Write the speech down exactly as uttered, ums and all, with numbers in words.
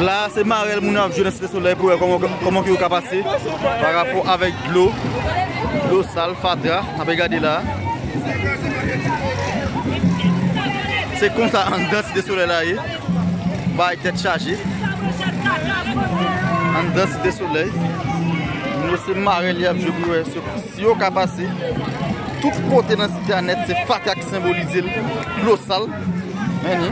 La, se marèl moun yo ap jwe nan Site Solèy pou wè kòman, kòman ke yo ka pase pa rapò avèk dlo. Dlo sal, fatra, n ap gade la. Se konsa anndan Site Solèy la ye. Bay tèt chaje. Anndan Site Solèy. Moun yo se marèl y ap jwe pou wè se Si yo ka pase, tout kote nan site a nèt, se fatra ki senbolize l, dlo sal. Men ni.